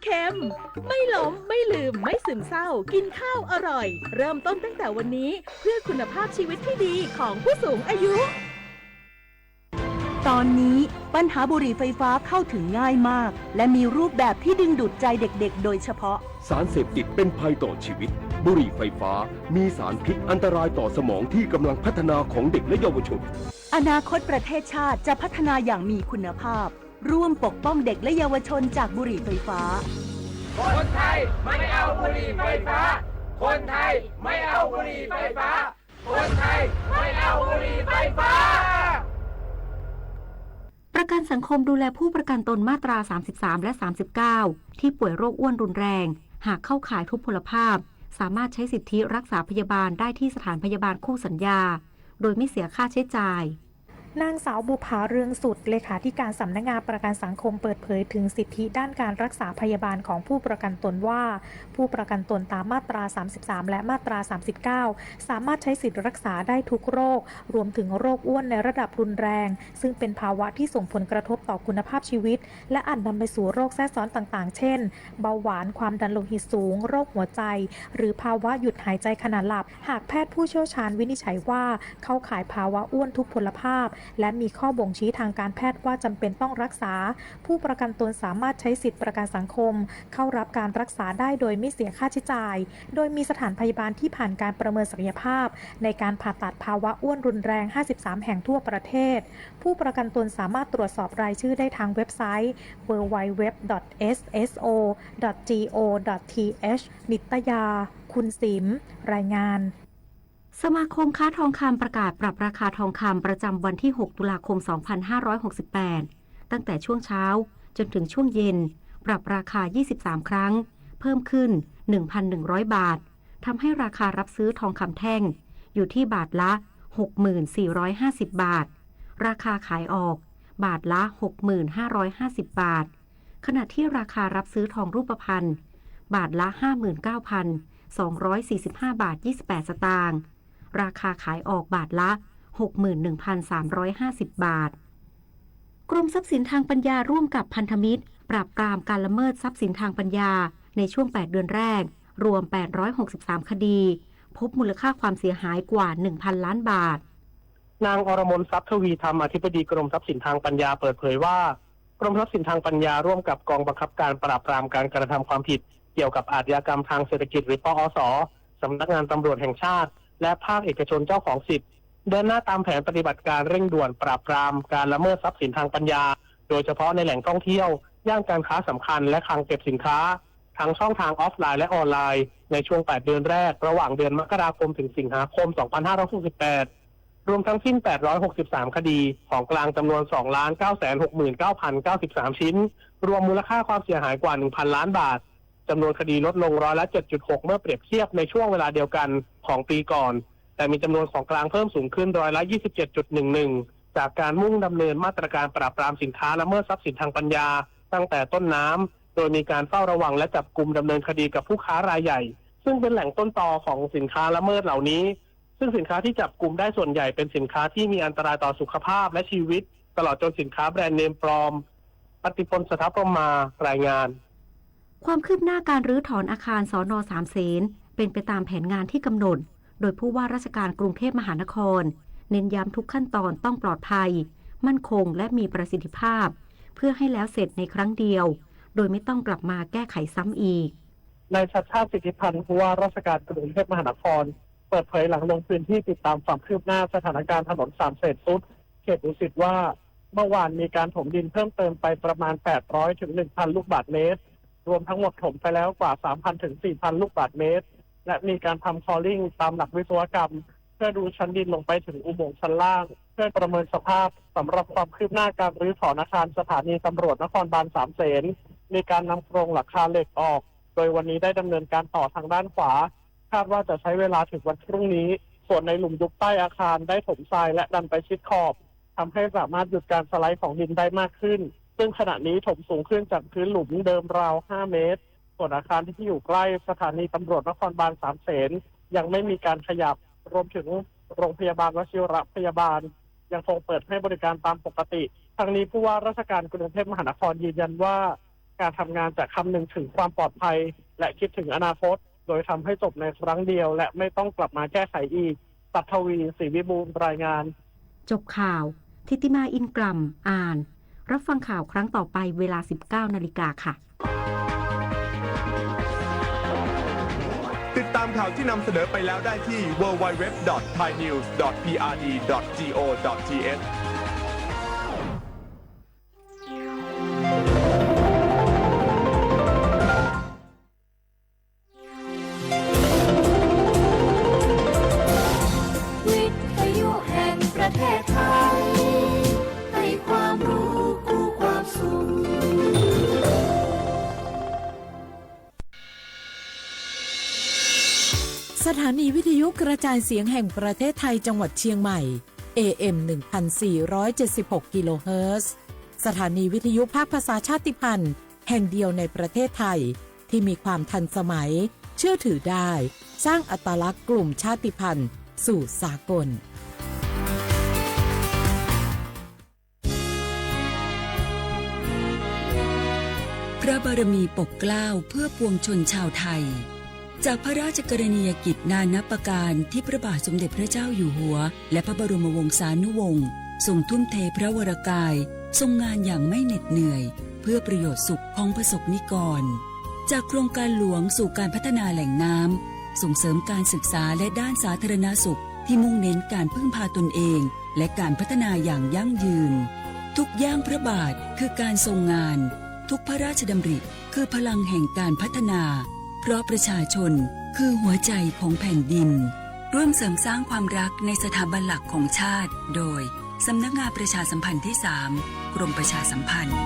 เค็ม ไม่ล้ม ไม่ลืม ไม่ซึมเศร้า กินข้าวอร่อย เริ่มต้นตั้งแต่วันนี้ เพื่อคุณภาพชีวิตที่ดีของผู้สูงอายุ ตอนนี้ปัญหาบุหรี่ไฟฟ้าเข้าถึงง่ายมาก และมีรูปแบบที่ดึงดูดใจเด็กๆ โดยเฉพาะ สารเสพติดเป็นภัยต่อชีวิต บุหรี่ไฟฟ้ามีสารพิษอันตรายต่อสมองที่กำลังพัฒนาของเด็กและเยาวชน อนาคตประเทศชาติจะพัฒนาอย่างมีคุณภาพ ร่วมปกป้องเด็กและเยาวชนจากบุหรี่ไฟฟ้า คนไทยไม่เอาบุหรี่ไฟฟ้า คนไทยไม่เอาบุหรี่ไฟฟ้า คนไทยไม่เอาบุหรี่ไฟฟ้า ประกันสังคมดูแลผู้ประกันตนมาตรา สามสิบสาม และ สามสิบเก้า ที่ป่วยโรคอ้วนรุนแรง หากเข้าข่ายทุพพลภาพ สามารถใช้สิทธิรักษาพยาบาลได้ที่สถานพยาบาลคู่สัญญา โดยไม่เสียค่าใช้จ่าย นางสาวบุภา เรืองสุด เลขาธิการสำนักงานประกันสังคมเปิดเผยถึงสิทธิด้านการรักษาพยาบาลของผู้ประกันตนว่า ผู้ประกันตนตามมาตรา สามสิบสาม และมาตรา สามสิบเก้า สามารถใช้สิทธิรักษาได้ทุกโรค รวมถึงโรคอ้วนในระดับรุนแรง ซึ่งเป็นภาวะที่ส่งผลกระทบต่อคุณภาพชีวิต และอาจนำไปสู่โรคแทรกซ้อนต่างๆ เช่น เบาหวาน ความดันโลหิตสูง โรคหัวใจ หรือภาวะหยุดหายใจขณะหลับ หากแพทย์ผู้เชี่ยวชาญวินิจฉัยว่าเข้าข่ายภาวะอ้วนทุพพลภาพ และมีข้อบ่งชี้ทางการแพทย์ว่าจำเป็นต้องรักษา ผู้ประกันตนสามารถใช้สิทธิประกันสังคม เข้ารับการรักษาได้โดยไม่เสียค่าใช้จ่าย โดยมีสถานพยาบาลที่ผ่านการประเมินศักยภาพ ในการผ่าตัดภาวะอ้วนรุนแรง ห้าสิบสาม แห่งทั่วประเทศ ผู้ประกันตนสามารถตรวจสอบรายชื่อได้ทางเว็บไซต์ ดับเบิลยู ดับเบิลยู ดับเบิลยู ดอท เอส เอส โอ ดอท จี โอ ดอท ที เอช นิตยา คุณสิม รายงาน สมาคมค้าทองคำประกาศปรับราคาทองคำประจำวันที่ หก ตุลาคม สองพันห้าร้อยหกสิบแปด ตั้งแต่ช่วงเช้าจนถึงช่วงเย็น ปรับราคา ยี่สิบสาม ครั้ง เพิ่มขึ้น หนึ่งพันหนึ่งร้อย บาท ทำให้ราคารับซื้อทองคำแท่งอยู่ที่บาทละ หกหมื่นสี่ร้อยห้าสิบ บาท ราคาขายออก บาทละ หกหมื่นห้าร้อยห้าสิบ บาท ขณะที่ราคารับซื้อทองรูปพรรณ บาทละ ห้าหมื่นเก้าพันสองร้อยสี่สิบห้า บาท ยี่สิบแปด สตางค์ ราคาขายออกบาทละ หกหมื่นหนึ่งพันสามร้อยห้าสิบ บาท กรมทรัพย์สินทางปัญญาร่วมกับพันธมิตร ปราบปรามการละเมิดทรัพย์สินทางปัญญา ในช่วง แปด เดือนแรก รวม แปดร้อยหกสิบสาม คดี พบมูลค่าความเสียหายกว่า หนึ่งพัน ล้านบาท นางอรมน ทรัพย์ทวีธรรม อธิบดีกรมทรัพย์สินทางปัญญาเปิดเผยว่า กรมทรัพย์สินทางปัญญาร่วมกับกองบังคับการปราบปรามการกระทำความผิดเกี่ยวกับอาชญากรรมทางเศรษฐกิจหรือปอส สำนักงานตำรวจแห่งชาติ และภาคเอกชนเจ้าของสิทธิ์ เดินหน้าตามแผนปฏิบัติการเร่งด่วนปราบปรามการละเมิดทรัพย์สินทางปัญญา โดยเฉพาะในแหล่งท่องเที่ยว ย่านการค้าสำคัญ และคลังเก็บสินค้า ทั้งช่องทางออฟไลน์และออนไลน์ ในช่วง แปด เดือนแรก ระหว่างเดือนมกราคมถึงสิงหาคม สองพันห้าร้อยหกสิบแปด รวมทั้งสิ้น แปดร้อยหกสิบสาม คดี ของกลางจำนวน สองล้านเก้าแสนหกหมื่นเก้าพันเก้าสิบสาม ชิ้น รวมมูลค่าความเสียหายกว่า หนึ่งพัน ล้านบาท จำนวนคดีลดลงร้อยละ เจ็ดจุดหก เมื่อเปรียบเทียบในช่วงเวลาเดียวกันของปีก่อน แต่มีจำนวนของกลางเพิ่มสูงขึ้นร้อยละ ยี่สิบเจ็ดจุดหนึ่งหนึ่ง จากการมุ่งดำเนินมาตรการปราบปรามสินค้าละเมิดทรัพย์สินทางปัญญาตั้งแต่ต้นน้ำ โดยมีการเฝ้าระวังและจับกุมดำเนินคดีกับผู้ค้ารายใหญ่ ซึ่งเป็นแหล่งต้นตอของสินค้าละเมิดเหล่านี้ ซึ่งสินค้าที่จับกุมได้ส่วนใหญ่เป็นสินค้าที่มีอันตรายต่อสุขภาพและชีวิต ตลอดจนสินค้าแบรนด์เนมปลอม ปฏิพล สถพรหมมา รายงาน ความคืบหน้าการรื้อถอนอาคาร สน. สามเสน เป็นไปตามแผนงานที่กำหนด โดยผู้ว่าราชการกรุงเทพมหานคร เน้นย้ำทุกขั้นตอนต้องปลอดภัย มั่นคง และมีประสิทธิภาพ เพื่อให้แล้วเสร็จในครั้งเดียว โดยไม่ต้องกลับมาแก้ไขซ้ำอีก นายชัชชาติ สิทธิพันธ์ ผู้ว่าราชการกรุงเทพมหานคร เปิดเผยหลังลงพื้นที่ติดตามความคืบหน้าสถานการณ์ถนนสามเสนทรุด เขตดุสิตว่า เมื่อวานมีการถมดินเพิ่มเติมไปประมาณ แปดร้อยถึงหนึ่งพัน ลูกบาศก์เมตร รวมทั้งหมดถมไปแล้วกว่า สามพันถึงสี่พัน ลูกบาศก์เมตร และมีการทำคอลลิ่งตามหลักวิศวกรรม เพื่อดูชั้นดินลงไปถึงอุโมงค์ชั้นล่าง เพื่อประเมินสภาพสำหรับความคืบหน้าการรื้อถอนอาคารสถานีตำรวจนครบาลสามเสน มีการนำโครงหลังคาเหล็กออก โดยวันนี้ได้ดำเนินการต่อทางด้านขวา คาดว่าจะใช้เวลาถึงวันพรุ่งนี้ ส่วนในหลุมยุบใต้อาคารได้ถมทรายและดันไปชิดขอบ ทำให้สามารถหยุดการสไลด์ของดินได้มากขึ้น ซึ่งขณะนี้ถมสูงขึ้นจากพื้นหลุมเดิมราว ห้า เมตร ส่วนอาคารที่อยู่ใกล้สถานีตำรวจนครบาลสามเสน ยังไม่มีการขยับ รวมถึงโรงพยาบาลวชิรพยาบาล ยังคงเปิดให้บริการตามปกติ ทั้งนี้ผู้ว่าราชการกรุงเทพมหานครยืนยันว่า การทำงานจะคำนึงถึงความปลอดภัยและคิดถึงอนาคต โดยทำให้จบในครั้งเดียวและไม่ต้องกลับมาแก้ไขอีก ศักดิ์ทวี ศรีวิบูลย์ รายงาน จบข่าว ธิติมา อินกล่ำ อ่าน รับฟังข่าวครั้งต่อไปเวลา สิบเก้านาฬิกาค่ะ ติดตามข่าวที่นำเสนอไปแล้วได้ที่ ดับเบิลยู ดับเบิลยู ดับเบิลยู ดอท ไทยนิวส์ ดอท พีอาร์ดี ดอท จี โอ ดอท ที เอช วิทยุแห่งประเทศไทย ให้ความรู้คู่ความสุข สถานีวิทยุกระจายเสียงแห่งประเทศไทยจังหวัดเชียงใหม่ เอ เอ็ม หนึ่งพันสี่ร้อยเจ็ดสิบหก กิโลเฮิรตซ์ สถานีวิทยุภาคภาษาชาติพันธุ์แห่งเดียวในประเทศไทย ที่มีความทันสมัย เชื่อถือได้ สร้างอัตลักษณ์กลุ่มชาติพันธุ์สู่สากล พระบารมีปกเกล้าเพื่อปวงชนชาวไทย จากพระราชกรณียกิจนานับประการที่พระบาทสมเด็จพระเจ้าอยู่หัว และพระบรมวงศานุวงศ์ทรงทุ่มเทพระวรกาย ทรงงานอย่างไม่เหน็ดเหนื่อย เพื่อประโยชน์สุขของประสบนิกร จากโครงการหลวงสู่การพัฒนาแหล่งน้ำ ส่งเสริมการศึกษาและด้านสาธารณสุขที่มุ่งเน้นการพึ่งพาตนเอง และการพัฒนาอย่างยั่งยืน ทุกย่างพระบาทคือการทรงงาน ทุกพระราชดำริคือพลังแห่งการพัฒนา เพราะประชาชนคือหัวใจของแผ่นดิน ร่วมเสริมสร้างความรักในสถาบันหลักของชาติ โดย สำนักงานประชาสัมพันธ์ที่ สาม กรมประชาสัมพันธ์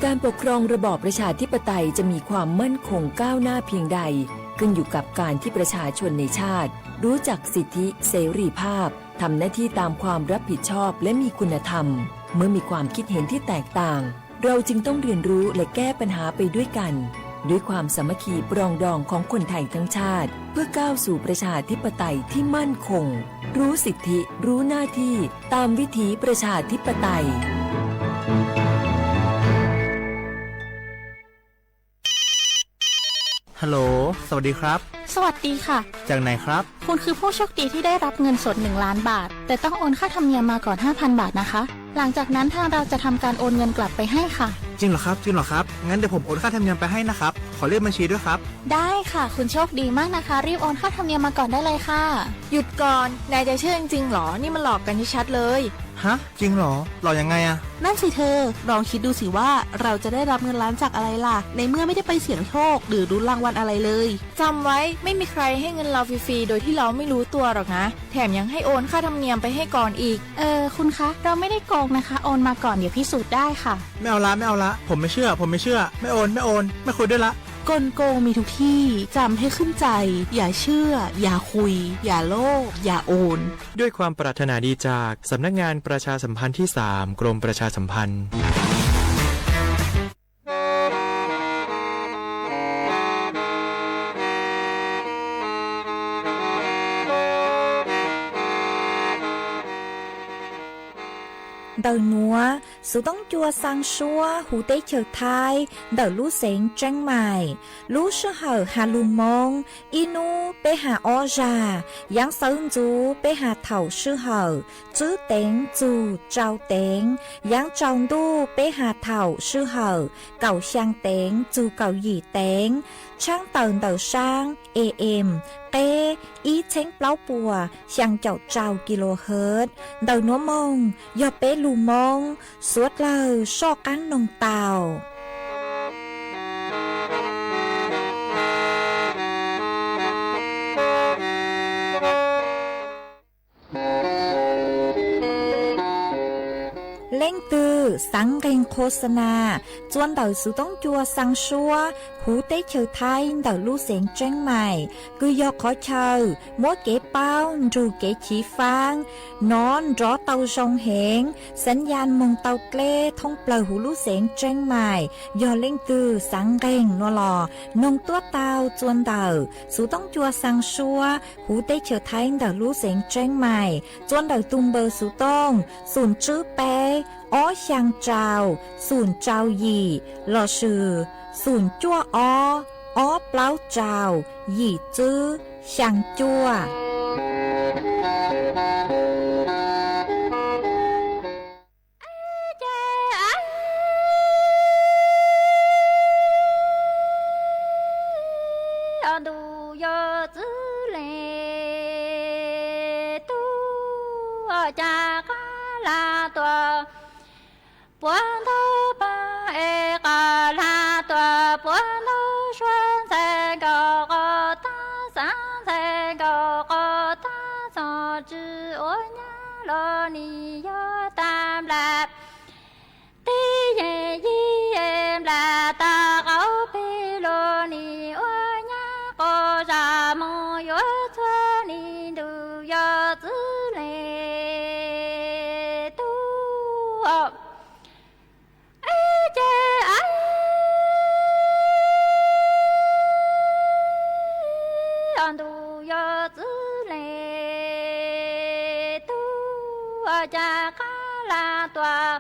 การปกครองระบอบประชาธิปไตยจะมีความมั่นคงก้าวหน้าเพียงใด ขึ้นอยู่กับการที่ประชาชนในชาติ รู้จักสิทธิเสรีภาพ ทำหน้าที่ตามความรับผิดชอบและมีคุณธรรม เมื่อมีความคิดเห็นที่แตกต่าง เราจึงต้องเรียนรู้และแก้ปัญหาไปด้วยกัน ด้วยความสามัคคีปรองดองของคนไทยทั้งชาติ เพื่อก้าวสู่ประชาธิปไตยที่มั่นคง รู้สิทธิ รู้หน้าที่ ตามวิถีประชาธิปไตย ฮัลโหล สวัสดีครับ สวัสดีค่ะ จากไหนครับ คุณคือผู้โชคดีที่ได้รับเงินสด หนึ่งล้านบาท แต่ต้องโอนค่าธรรมเนียมมาก่อน ห้าพันบาทนะคะ หลังจากนั้นทางเราจะทำการโอนเงินกลับไปให้ค่ะ จริงเหรอครับ จริงเหรอครับ งั้นเดี๋ยวผมโอนค่าธรรมเนียมไปให้นะครับ ขอเลขบัญชีด้วยครับ ได้ค่ะ คุณโชคดีมากนะคะ รีบโอนค่าธรรมเนียมมาก่อนได้เลยค่ะ หยุดก่อน นายจะเชื่อจริงๆหรอ นี่มันหลอกกันชัดๆเลย ฮะ จริงเหรอ หลอกยังไงอะ นั่นสิเธอ ลองคิดดูสิว่าเราจะได้รับเงินล้านจากอะไรล่ะ ในเมื่อไม่ได้ไปเสี่ยงโชค หรือลุ้นรางวัลอะไรเลย จำไว้ ไม่มีใครให้เงินเราฟรีๆ โดยที่เราไม่รู้ตัวหรอกนะ แถมยังให้โอนค่าธรรมเนียมไปให้ก่อนอีก เออ คุณคะ เราไม่ได้โกงนะคะ โอนมาก่อน เดี๋ยวพิสูจน์ได้ค่ะ ไม่เอาละ ไม่เอาละ ผมไม่เชื่อ ผมไม่เชื่อ ไม่โอน ไม่โอน ไม่คุยด้วยละ กลโกงมีทุกที่ จำให้ขึ้นใจ อย่าเชื่อ อย่าคุย อย่าโลภ อย่าโอน ด้วยความปรารถนาดีจากสำนักงานประชาสัมพันธ์ที่ สาม กรมประชาสัมพันธ์ Ntawm nuav, xuv toob cua xaa suab huv teb chaws Thaib ntawm lub xeev Tseeb Maim. Lub sij hawm has lug Moob, ib nub peb has ob zag, yaav sawv ntxuv peb has thaum sij hawm tswb teev txug tsau teev, yaav tsaus ntuj peb has thaum sij hawm kaum xyaa teev txug kaum yim teev, tshaab tawm ntawm saab A M qeb ib txheeb plaub puas xyaa caum rau kilohertz. Ntawm nuav moog yog peb lug Moob, suav dlawg soj qaab noog tau. Leej twg xaav nqeeg qhua xa nas txua ntawm xuv toob cua xaa suab huv teb chaws Thaib ntawm lub xeev Tseeb Mais, kws yog qhov chaw muab kev paub nrug kev chiv faab nov nrov tau zoo heev, xaav yaj moog tau dleb thoob plawg huv lub xeev Tseeb Mais. Yog leej twg xaav nqeeg no los noog tuab tau txua ntawm xuv toob cua xaa suab huv teb chaws Thaib ntawm lub xeev Tseeb Mais, txua ntawm tug npawb xuv tooj xoom tswb peb ob xyaa rau xoom rau yim lossis xoom cuaj ob ob plaub rau yim tswb xyaa cuaj. Ces ntuj yog txwv leej tub, cas qab lag tuaj puag ntug paag es qab lag tuaj puag ntug suab, ntxhais nkaus qos tag xaav, ntxhais nkaus qos tag txog tsi ua nyab los nis yog tag nplaj tib yeej yig nplaj tag qaub peg los nis ua nyab qos zam moog yuav txhua nis ntuj yog txwv leej tub. Ib ce aib, ntuj yog txwv leej tub, cas qab lag tuaj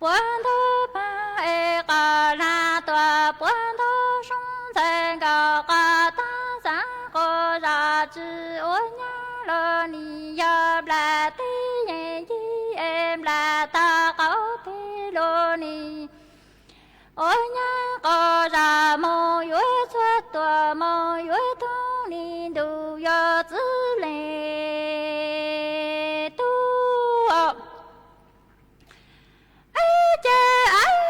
puag ntug paag es qab lag tuaj puag ntug soob, ntxhais nkaus qos tag xaav, qos zam tsi ua nyab los nis yog nplaj tib yeej yig es nplaj tag qaub peg los nis ua nyab qos zam moog yuav txhua tuaj moog yuav tug nis ntuj yog txwv leej tub. Ib ce aib,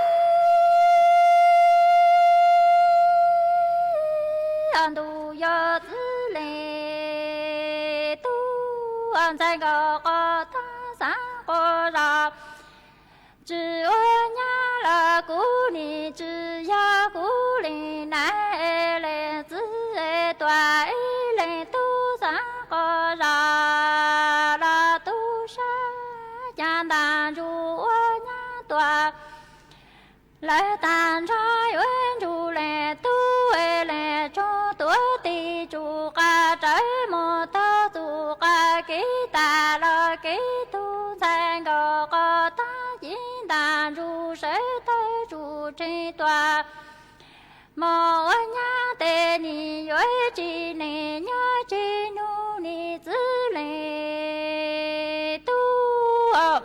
ntuj yog txwv leej tub, ntxhais nkaus qos tag xaav, qos zam tsi ua nyab los kuv nim tsi yog kuv leej nais leej txwv tuaj ib leej tub xaav, qos zam los tub sab, cas ntaag ntsug ua nyab tuaj lawv tag nrho yuav ntsug leej tub leej tsoog tuav tig tsum qab rawv moog taug txuj qab kev tag los kev tug, ntxhais nkaus qos tag ci ntaag ntsug sawv tawg tsum tseeg tuaj moog ua nyab tes nim yuav tsi neej nyob tsi nub nim txwv leej tub.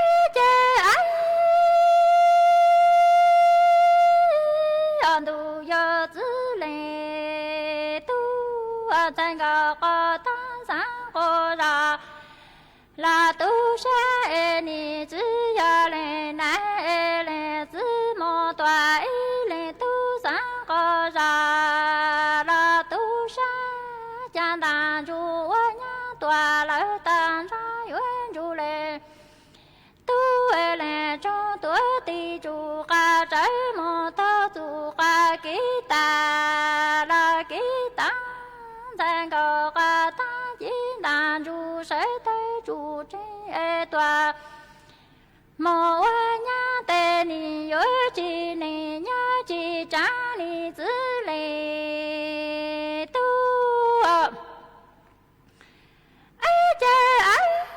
Ib ce aib, ntuj yog txwv leej tub, ntxhais nkaus qos tag xaav, qos zam los tub sab, es nim tsi yog leej nais leej txwv moog tuaj ib leej tub xaav, qos zam los tub sab, cas ntaag ntsug ua nyab tuaj lawv tag nrho yuav ntsug leej tub leej tsoog tuav tig tsum qab rawv moog taug txuj qab kev tag los kev tag, ntxhais nkaus qos tag ci ntaag ntsug sawv tawg tsum tseeg es tuaj moog ua nyab tes nim yuav tsi neej nyob tsi tsaav nim txwv leej tub. Ib ce aib,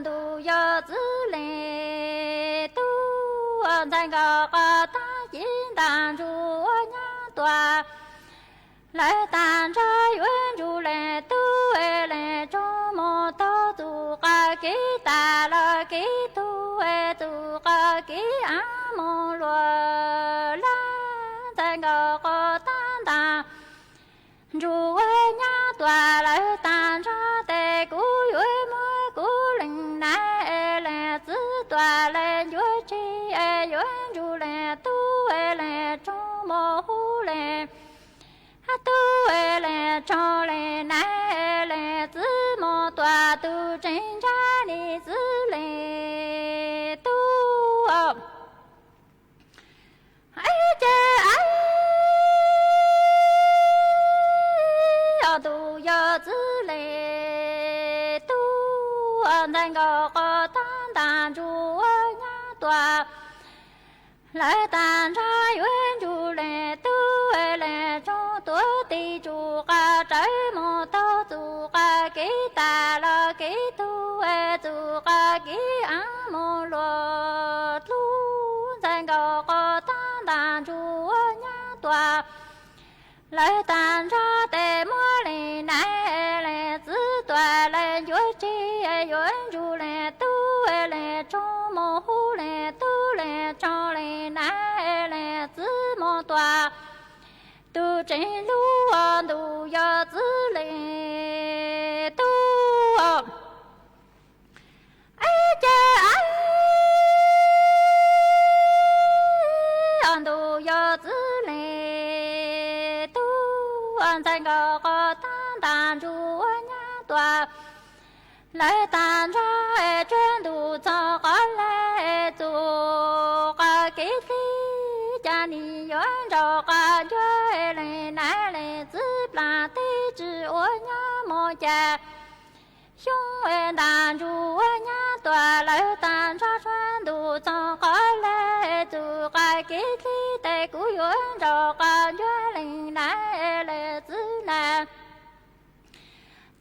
ntuj yog txwv leej tub, ntxhais nkaus qos tag ci ntaag ntsug ua nyab tuaj lawv tag nrho yuav ntsug leej tub leej tsoog moog taug txuj qab kev tag los kev tug, txuj qab kev av moog luas laj, ntxhais nkaus qos tag ntaag ntsug ua nyab tuaj lawv tag nrho tes kuv yuav muab kuv leej nais leej txwv tuaj leej yuav tseg yuav ntsug leej tub leej tsoog moog hu leej tub leej tsoog leej nais leej txwv yog txwv leej tub, ntxhais nkauj qos tag ntaj ntsuj ua nyab tuaj. Lawv tag nrho yuav ntsug leej tub leej tsoom tuav tis txuj qas rawv mus taug txuj qas kev tas los kev tuag, txuj qas kev av mus luag dlub, ntxhais nkauj qos tag ntaj ntsuj ua nyab tuaj. Lawv tag nrho tes muab leej nab leej txwv tuaj, lawv ncuav tseg yuav ntsug leej tub leej tsoom mus hu leej tub leej tsoom leej nab leej txwv mus tuaj. Tus tsev lub ntuj yog txwv leej tub, ib ce ab, ntuj yog txwv leej tub, ntxhais nkauj qos tag ntaj ntsuj ua nyab tuaj. Lawv tag nrho tsuag ntuj txog qhov lawv txuj qas kev dlig, cas nim yuav nraug qas ncuav leej nab leej txwv plam teb tsis ua nyab mus cas xyoo ntaj ntsuj ua nyab tuaj. Lawv tag nrho tsuag ntuj txog qhov lawv txuj qas kev dlig, tes kuv yuav nraug qas ncuav leej nab leej txwv na.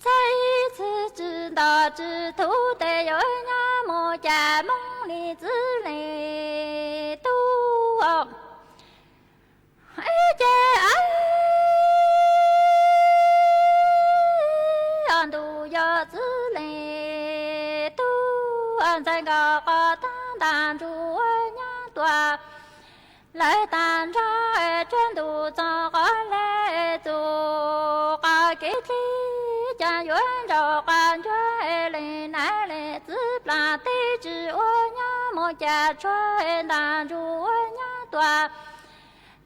Txhais ib txhis tsis nto tsis thuv tes yuav nyab mus cas Hmoob li txwv leej tub, ib ce ab, ntuj yog txwv leej tub, ntxhais nkauj qos tag ntaj ntsuj ua nyab tuaj. Lawv tag nrho tsuag ntuj txog qhov lawv txuj qas kev dlig, cas yuav nraug qas ncuav leej nab leej txwv plam teb tsis ua nyab mus cas tshuav ntaj ntsuj ua nyab tuaj.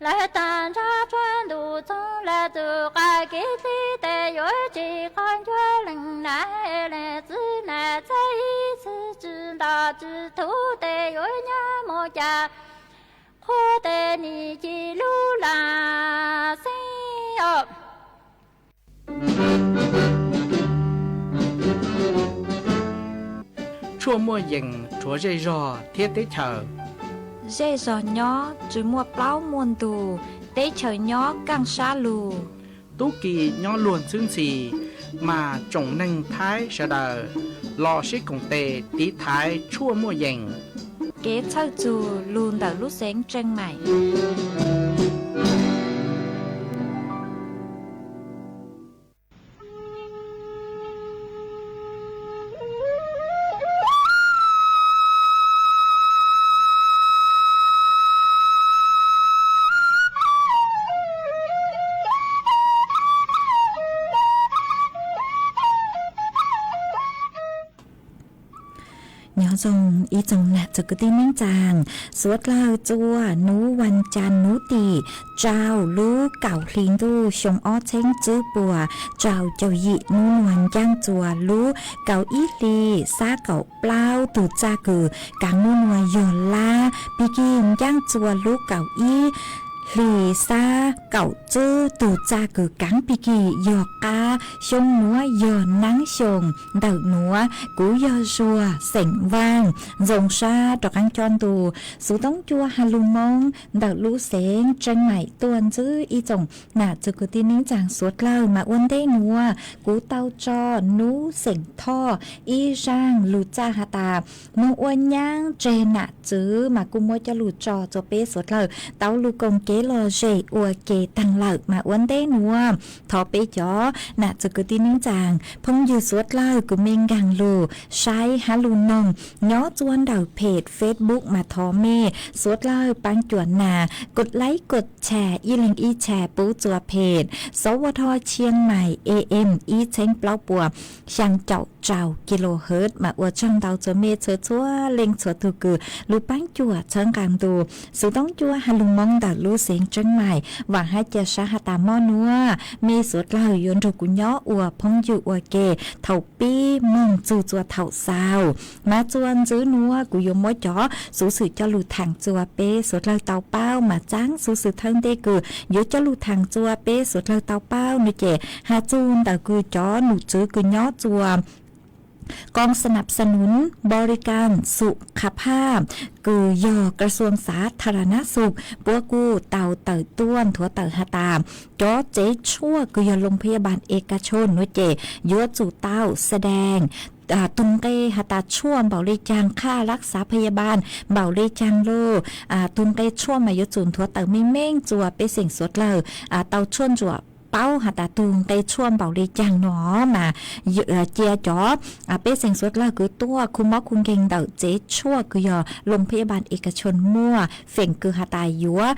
Lawv tag nrho tsuag ntuj txog lawv txuj qas kev dlig, tes yuav tsis qhov ncuav leej nab leej txwv na. Txhais ib txhis tsis nto tsis thuv tes yuav nyab mus cas qhua tes nim ci lub lam xeeb os. Tshuaj muaj yees rhuav zej zog thiab teb chaws. Zej zog nyob tsis muaj plaub muaj ntug, teb chaws nyob kaaj sab lug. Tub ki nyob luag ntxhwb ntxhi, mas tsoom neeg Thaib sawv daws los sib koom tes tiv thaiv tshuaj muaj yees. Kev txhawj txug lug ntawm lub xeev Tseej Maim. Nyob zoo ib tsoom nam txiv kwv tij neej tsaa, suav dlawg txua nub vas cas nub tim rau lub kaum hli ntuj xyoo ob txheeb tsib puas rau caum yim nub nua ncaaj txua lub kaum ib hli xab kaum plaub tug txaj kws kaav nub nua yog lab pig kig ncaaj txua lub kaum ib hli xab kaum tsib tug txaj kws kaav pig kig yog qab xyoo nuav yog naab xyoo ntawm nuav. Kuv yog Zuag xeem Vaaj, zoo sab rov qaab coj ntu xuv toob cua ha lug Moob ntawm lub xeev Tseej Maim tuaj ntsib ib tsoom nam txiv kwv tij neej tsaa suav dlawg mas ua ntej nuav kuv tau tso nub xeem Thoj ib zaaj lug txaj has tas moog ua nyaab tseg nam txiv mas kuj muab coj lug tso rua peb suav dlawg tau lug koom kev lom zem ua ke taag lawm mas ua ntej nuav thov peb cov nam txiv kwv tij neej tsaa phooj ywg suav dlawg kws mej nkaag lug saib hab lug noog nyob txua ntawm phem Facebook mas thov mej suav dlawg paab cuam nas kos laib kos tshas ib leeg ib tshas pub txua phem sov ua dho Chiang Mai AM ib txheeb plaub puas xyaa caum rau kilohertz mas ua tsaug ntau txua mej txhua txhua leej txhua tug kws lug paab cuam txhawb nqaa ntu xuv toob cua ha lug Moob ntawm lub teev tseeb maim, vaam hab ca sab has tas mob nuav, mej suav dlawg yuav nrug kuv nyob ua phooj ywg ua ke thaum pib moog txug txuas thaum xaus. Mas txuas ntxiv nuav kuv yuav muab cov xuv xwm coj lug thaam txuas peb suav dlawg tau paub, mas txaam xuv xwm thawj ntej kws yuav coj lug thaam txuas peb suav dlawg tau paub nuav ces has txug ntawm kws cov num tswv kws nyob txuas กองสนับสนุนบริการสุขภาพ kws yog กระทรวงสาธารณสุข puab kuj tau tawm tuaj nthuav tawm has tas cov tsev tshuaj kws yog โรงพยาบาลเอกชน nuav ces yuav tsum tau แสดง tug nqe has tas tshuaj npaum le caag, ค่ารักษาพยาบาล npaum le caag lauj. Tug nqe tshuaj mas yuav tsum nthuav tawm meej meej txuas pej xeem suav dlawg tau tshuaj ntsuam paub has tas tug nqe tshuaj npaum le caag no mas cia cov pej xeem suav dlawg kws tuaj khu mob khu nkeeg ntawm tsev tshuaj kws yog โรงพยาบาลเอกชน muaj feem kws has tas yuav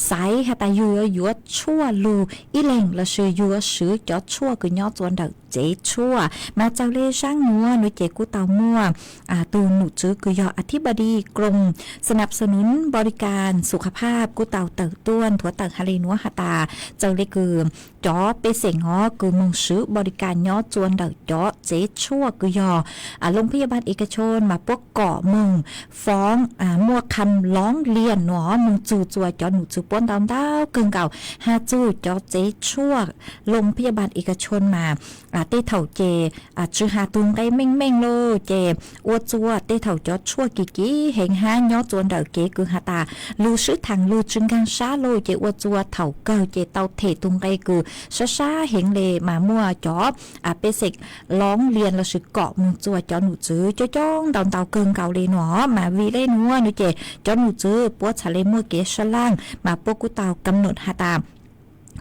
xaiv has tas yug yuav tshuaj lug ib leeg lossis yuav swv cov tshuaj kws nyob txuas ntawm tsev tshuaj. Mas txawm le zaaj nuav nuav ces kuj tau muaj tug num tswv kws yog อธิบดีกรมสนับสนุนบริการสุขภาพ kuj tau tawm tuaj nthuav tawm has le nuav has tas txawm le kws cov pej xeem os kws moog swv บริการ nyob txuas ntawm cov tsev tshuaj kws yog โรงพยาบาลเอกชน mas puab kom moog foom muaj คำร้องเรียน nuav moog txug txuas cov num tswv puab ntau ntau kawg nkaus has txug cov tsev tshuaj โรงพยาบาลเอกชน mas tej thaum ces tsi has tug nqe meej meej lauj ces ua txuas tej thaum cov tshuaj kim kim heev hab nyob txuas ntawm kev kws has tas lug swb thaam lug tsi nkaag sab lauj ces ua txuas thaum kawg ces tau them tug nqe kws sab sab heev le mas muaj cov pej xeem ร้องเรียน lossis kom moog txuas cov num tswv coob coob ntau ntau kawg nkaus le nuav. Mas vim le nuav nuav ces cov num tswv puab txhad le muaj kev sab laaj mas puab kuj tau กำหนด has tas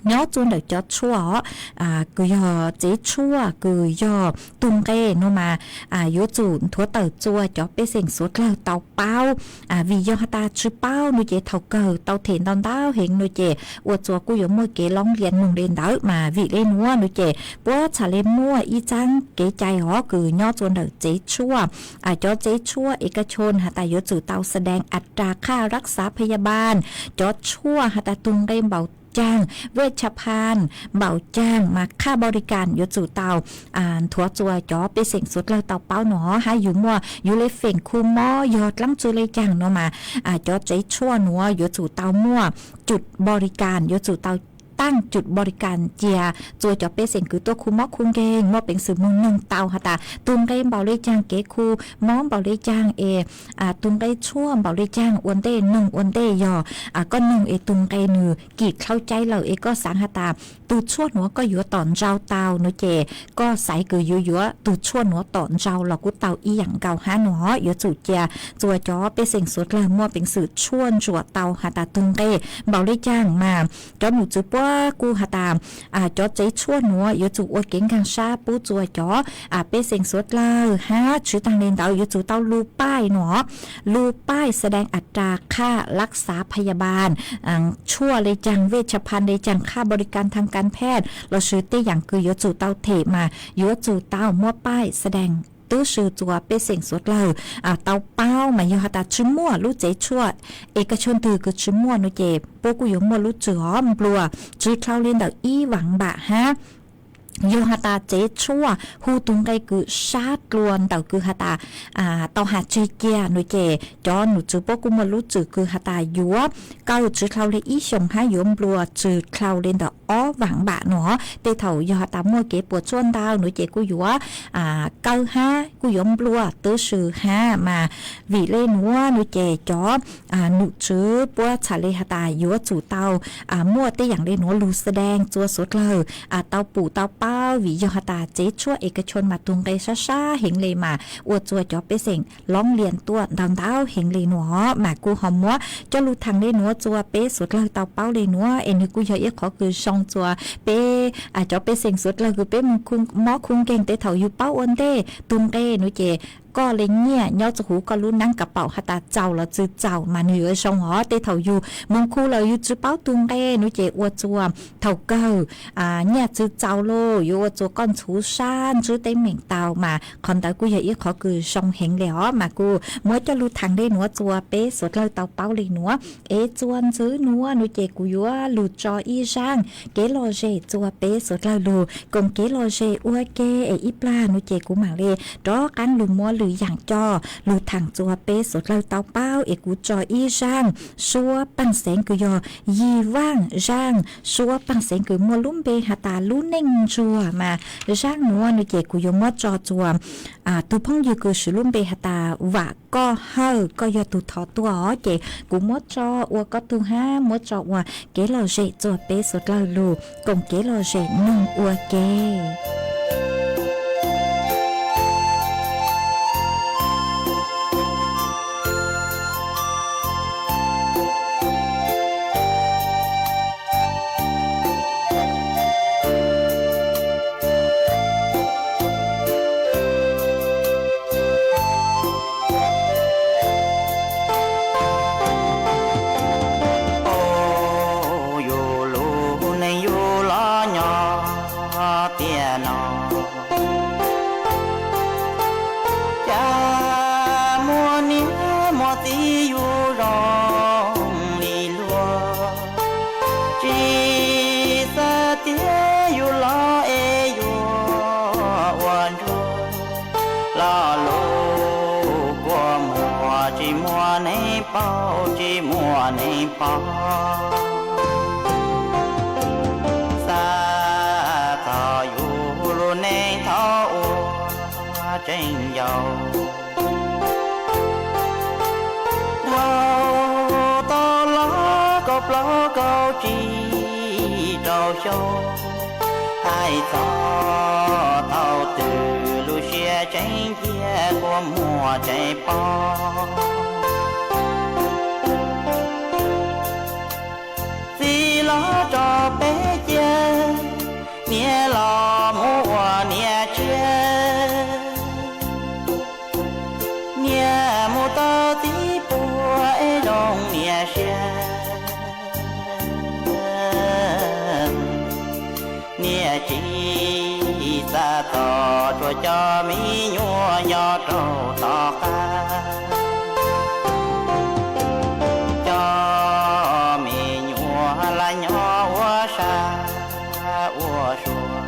nyob txuas ntawm cov tshuaj os kws yog tsev tshuaj kws yog tug nqe nuav mas yuav tsum nthuav tawm txuas cov pej xeem suav dlawg tau paub. Vim yog has tas tsi paub nuav ces thaum kawg tau them ntau ntau heev nuav ces ua txuas kuj yuav muaj kev ร้องเรียน moog le ntawd. Mas vim le nuav nuav ces puab txhad le muaj ib txaab kev cai os kws nyob txuas ntawm tsev tshuaj, cov tsev tshuaj เอกชน has tas yuav tsum tau แสดงอัตราค่ารักษาพยาบาล, cov tshuaj has tas tug nqe npaum caag, เวชภัณฑ์ npaum caag mas ค่าบริการ yuav tsum tau nthuav txuas cov pej xeem suav dlawg tau paub nuav hab yug muaj yug le feem khu mob yog dlaab tsi le caag nuav mas cov tsev tshuaj nuav yuav tsum tau muaj จุดบริการ, yuav tsum tau taaj จุดบริการ cia txuas cov pej xeem kws tuaj khu mob khu nkeeg, muaj peev xwm moog noog tau has tas tug nqe npaum le caag, kev khu mob npaum le caag es tug nqe tshuaj npaum le caag, ua ntej noog ua ntej yog koj noog es tug nqe nwg kim dlhau cai lawm es koj xaav has tas tug tshuaj nuav koj yuav tom ntsau tau nuav ces koj xaiv kws yuav yuav tug tshuaj nuav tom ntsau los kuj tau ib yaam nkaus hab nuav. Yuav tsum cia txuas cov pej xeem suav dlawg muaj peev xwm tshuaj ntsuam tau has tas tug nqe npaum le caag mas cov num tswv puab kuj has tas cov tsev tshuaj nuav yuav tsum ua kev nkaag sab pub txuas cov pej xeem suav dlawg hab tsi taag le ntawd yuav tsum tau lug paij nuav, lug paij แสดงอัตราค่ารักษาพยาบาล, tshuaj le caag, เวชภัณฑ์ le caag, ค่าบริการทางการแพทย์ lossis tej yaam kws yuav tsum tau them mas yuav tsum tau muab paij แสดง tub si txuas pej xeem suav dlawg tau paub. Mas yog has tas tsi muaj lub tsev tshuaj เอกชน twg kws tsi muaj nuav ces puab kuj yuav muaj lub tswv hov nplua tsi dlhau le ntawm ib vaam npam hab yog has tas tsev tshuaj hu tug nqe kws sab dlua ntawm kws has tas tau has tseg cia nuav ces cov num tswv puab kuj muaj lub tswv kws has tas yuav kaw tsi dlhau le ib xyoos hab yuav nplua tsi dlhau le ntawm ob vaam npam nuav. Tej thaum yog has tas muaj kev puas tsuaj ntau nuav ces kuj yuav kaw hab kuj yuav nplua tub si hab. Mas vim le nuav nuav ces cov num tswv puab txhad le has tas yuav tsum tau muaj tej yaam le nuav lug แสดง txuas suav dlawg tau pum tau paub. Vim yog has tas tsev tshuaj เอกชน mas tug nqe sab sab heev le mas ua txuas cov pej xeem ร้องเรียน tuaj ntau ntau heev le nuav. Mas kuj ho muab coj lug thaam le nuav txuas peb suav dlawg tau paub le nuav es nwg kuj yog ib qhov kws zoo txuas peb cov pej xeem suav dlawg kws peb moog mob khu nkeeg. Tej thaum yug paub ua ntej tug nqe nuav ces koj le nyiaj nyob txog huv koj lub neeb kav paum has tas txaus los txwv txaus mas nws yuav zoo os. Tej thaum yus moog khu lawm yus tsi paub tug nqe nuav ces ua txuas thaum kawg nyiaj txwv txaus lauj, yuav ua txuas koj ntxhuv sab ntsib teeb meem tau mas qhov ntawd kuj yog ib qhov kws zoo heev le os. Mas kuj muab coj lug thaam le nuav txuas peb suav dlawg tau paub le nuav. Es txuas ntxiv nuav nuav ces kuv yuav lug tso ib zaaj kev lom zem txuas peb suav dlawg lug koom kev lom zem ua ke. Es ib plag nuav ces kuv maam le rov qaab lug muab lwm yaam coj lug thaam txuas peb suav dlawg tau paub. Es kuv tso ib zaaj suab paaj xeev kws yog Yig Vaaj, zaaj suab paaj xeev kws muaj lub npe has tas Lub Neej Ntsuag mas zaaj nuav nuav ces kuv yuav muab tso txuas tug phooj ywg kws swv lub npe has tas Vam Koj Hawj, koj yog tug thov tuaj os. Ces kuv muab tso ua koj tug hab muab tso ua kev lom zem txuas peb suav dlawg lug koom kev lom zem noog ua ke. Yus lub neej yus los nyob tiam no, cas muaj niam muaj txiv yus zoo li luag, tsis xav tias yus los es yuav ua ntsuag. Lo lus kua muag tsis muaj neeg paub, tsis muaj neeg paub. Xav txog yus lub neej thaum ua tseem yau, dhau tau los kaum plaub kaum tsib rau xyoo, hais txog thaum twg lub siab tseem cia kua muag tseem paub. Txiv los tso peb cia, niam los mus ua niam tsiaj, niam mus tau txiv puag es zoo niam siab. Niam tsis xav txog tsuas cov me nyuam nyob rau tom qab, cov me nyuam lam nyob ua sab ua sua.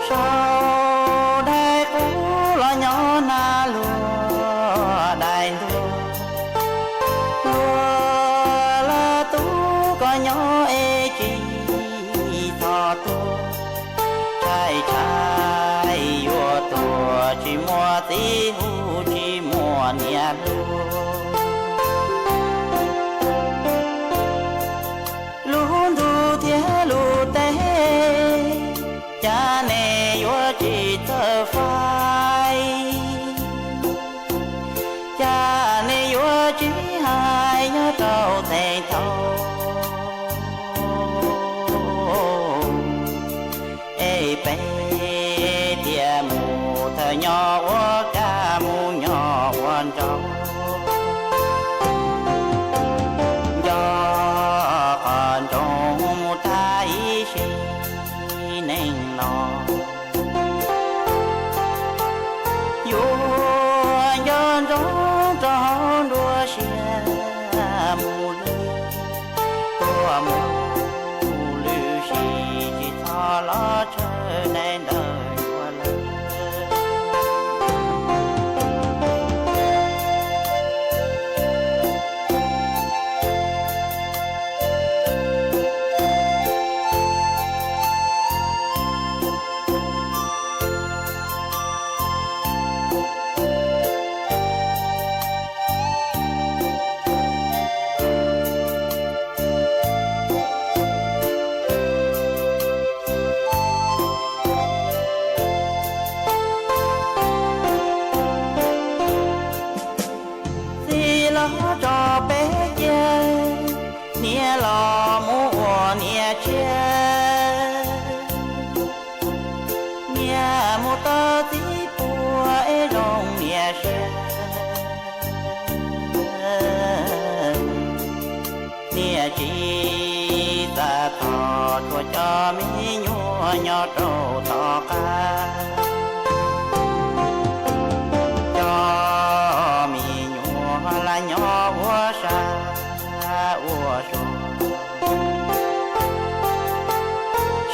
Sau dais qub los nyob nag luag dais ntuag, luag lam tub koj nyob es tsis txhob tuag. Tshaib tshaib yuav tuag tsis muaj txiv hu tsis muaj niam hlub. Lub ntuj thiab lub teb, cas nej yuav tsis txawj faib? Cas nej yuav tsis hais nyob rau theej thaum, es peb thiaj mus thawj nyob ua kab mus nyob ua nraug, nco qhov ntsoov mus tag ib sim neej no. Yuav nco ntsoov rau hauv nruab siab mus lwm, tuaj mus lwm sim tsis txhob los tshawb daim ntawv yuav lawm. Txiv los tso peb cia, niam los mus ua niam tsiaj, niam mus tau txiv Txog tsuas cov me nyuam nyob rau tom qab, cov me nyuam laj nyob ua sab ua sua,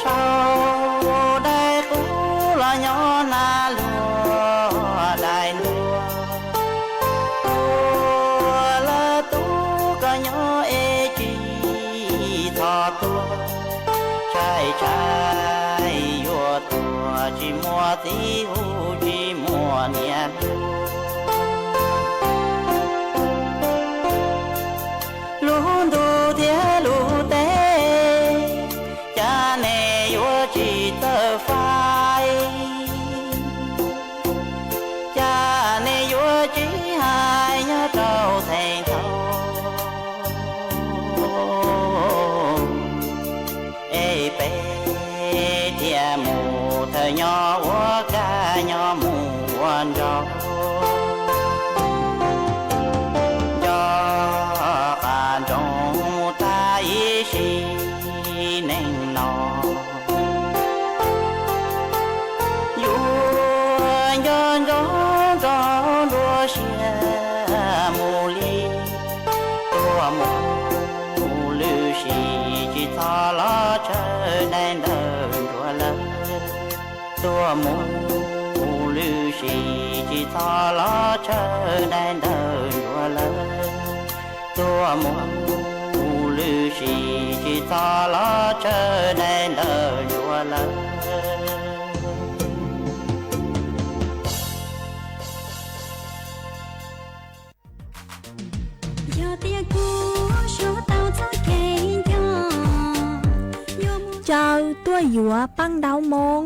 sau dai qub los nyob na luag dai ntua. Ua lawv tub koj nyob es tsis txhob tuag, tshaib tshaib yuav tuag tsis muaj txiv hu tsis muaj niam hlub. Lub ntuj thiab lub teb, cas nej yuav tsis txawj faib? Cas nej yuav tsis hais nyob rau theej thaum, es peb thiaj mus thawj nyob ua kaj nyob mus ua nraug, nco qab nroos mus tag ib sim neej no. Yuav nco ntsoov nrog nruab siab mus li, tuaj mus lwm sim tsis txhob los tsawv dai ntawm ntsuav lawv. Tuaj mus lwm sim tsis txhob los tsawv dai ntawm ntsuav lawv. Tuaj mus lwm sim tsis txhob los tsawv dai ntawm ntsuav lawv. Yog tias kuv suav tau txoj kev nco, caw tuaj yuav paj ntaub moob.